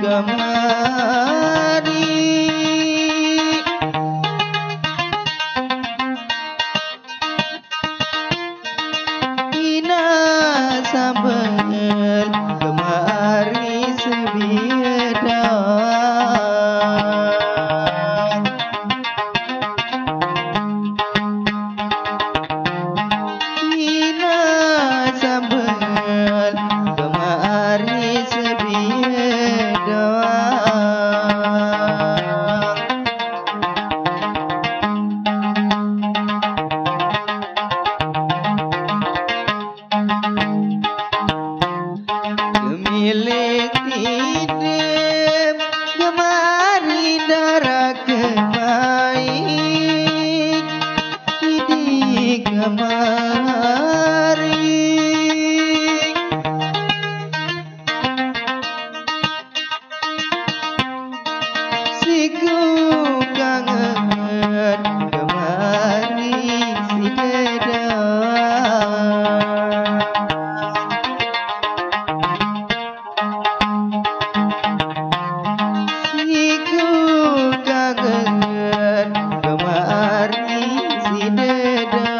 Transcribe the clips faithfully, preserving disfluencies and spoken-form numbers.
kemari. Ina sambel kemari sebieda. Ina sambel kemari sebieda. Kemilik idem kemari dara kemai. Idi kemari. Siku kangen kemari sideda. Siku kangen kemari sideda.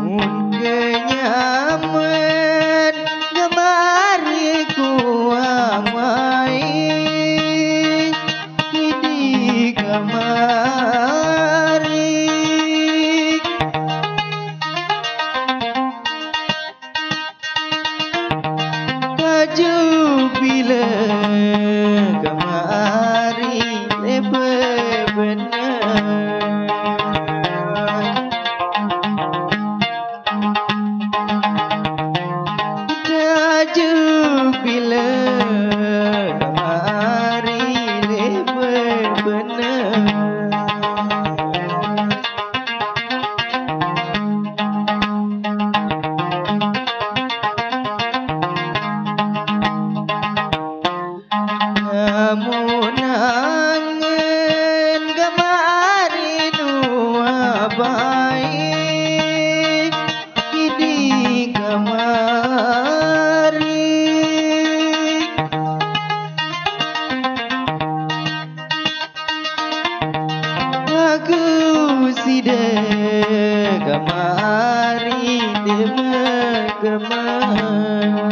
Mun kenyaman kemari ku amai, idi kemari. Kaju bila kemari lebar benar. Kaju bila kemari lebar benar. Namun angen kemari dua baik, idi kemari. Aku sida kemari demen kemas.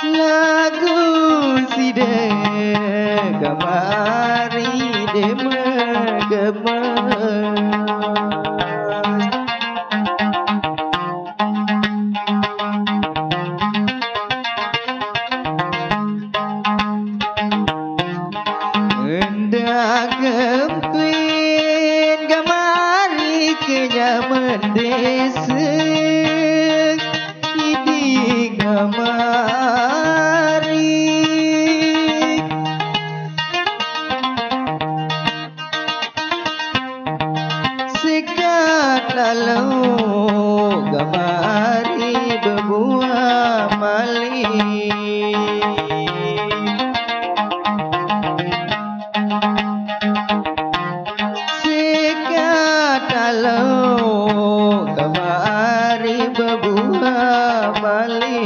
Lagu sida kemari demen kemas. Enda kempin kemari ke nyaman desa, idi kemari. Sikat lalu kemari bebuah mali. Sikat lalu kemari bebuah mali.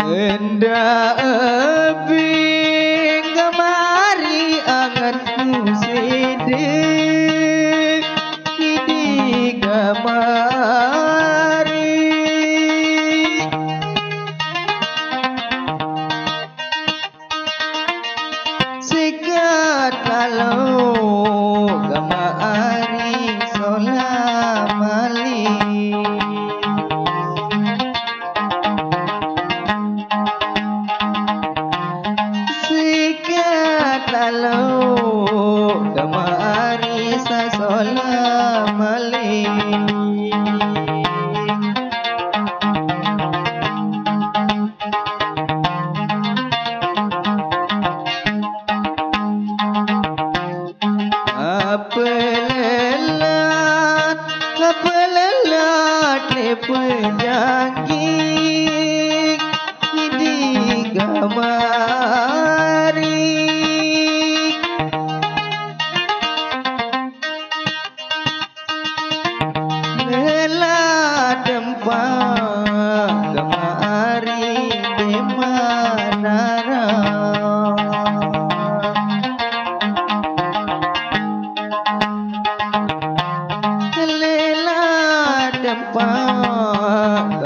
Enda ebing kemari angan ku sidi, sidi kemari. Sikat lalu kemari sola mali. Sikat lalu kemari sasola mali. Penyakit di kamari. Lela tempat kamari di manara. Lela tempat